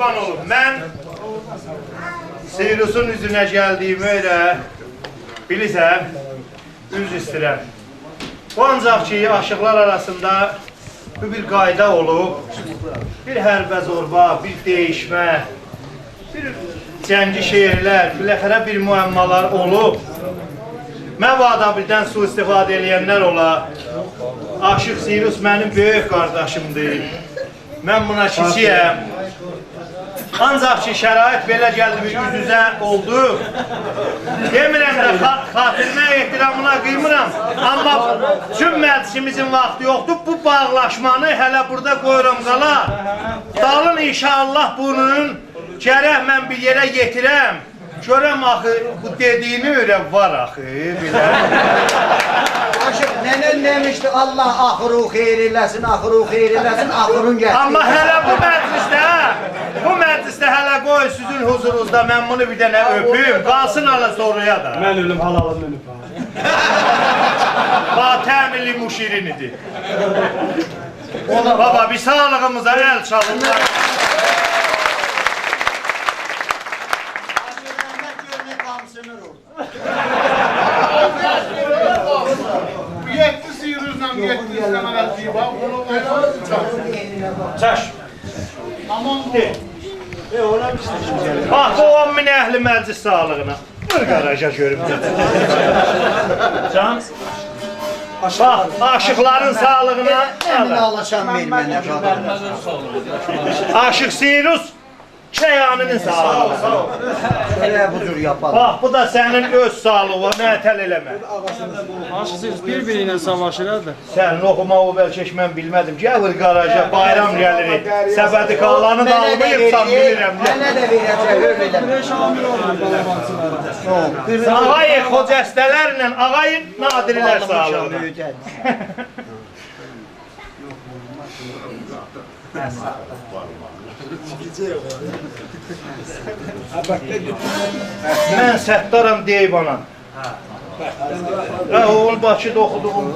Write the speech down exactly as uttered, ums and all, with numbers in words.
قوربان اولوم، من سیروسون اوزونه گلدیگیمه ائله بیلیرسن، عذر ایسته‌ییرم. بو آنجاق کی، آشیقلار آراسیندا بو بیر قایدا اولوب، بیر حربه زوربا، بیر دئییشمه، بیر جنگی شعرلر، بالاخره بیر معمالار اولوب. مبادا بیردن سوءاستفاده ائله‌ینلر اولا. آشیق سیروس منیم بؤیوک قارداشیمدیر. من بونا کیچیکم. آنجاق کی، شرایط بئله گلدی، بیر اوز-اوزه اولدوق. دئمیرم ده، خا-، خاطیرینه، احترامینه قییمیرام. آمما چون مجلیسیمیزین واختی یوخدور، بو باغلاشمانی هله بورادا قویورام قالا. دالین ان‌شاءالله بونون گرک من بیر یئره یئتیرم. گؤرم آخی بو دئدیگینی اؤیره وار آخی، بئله. آشیق، ننه‌ن دئمیشدی، «الله آخیرین خیر ائله‌سین، آخیرین خیر ائله‌سین»، آخیرین گتیردی. آمما هله بو مجلیسده، بو مجلیسده هله قوی سیزین حضورونوزدا من بونو بیر دنه اؤپوم، قالسین هله سونرایا دا. من اؤلوم، حالالیم اؤلوم. باخ، طعم لیمو شیرین ایدی. بابا، بیر ساغلیغیمیزا ال چالین. بو یئددی سیروسلا، یئددی ایسته‌مک ازدی، باخ، بونو اولماز. چشم. تامام. باخ، بو اون مین اهل مجلیس ساغلیغینا. بویور قاراژا گؤروم. جان. باخ، آشیقلارین ساغلیغینا. امین آلاشان وئر منه، قادین. آشیق سیروس کیانی‌نین ساغلیغینا. ائله بو جور یاپالیم. باخ، بو دا سنین اؤز ساغلیغینا، معطل ائله‌مه. آشیق سیروس بیر-بیری ایله ساواشیر، هه ده. سنین اوخوماغی بلکه هئچ من بیلمه‌دیم. گل بیر قاراژا، بایرام گلیر. سبد کالانی دا آلمیبسان، بیلیرم. منه ده وئره‌جک، اؤیله. آقای خجسته‌لرله آقای نادری‌لر ساغلیغینا. من ستارام دئییب آنام. هه، اوغول، باکیدا اوخودوغوم.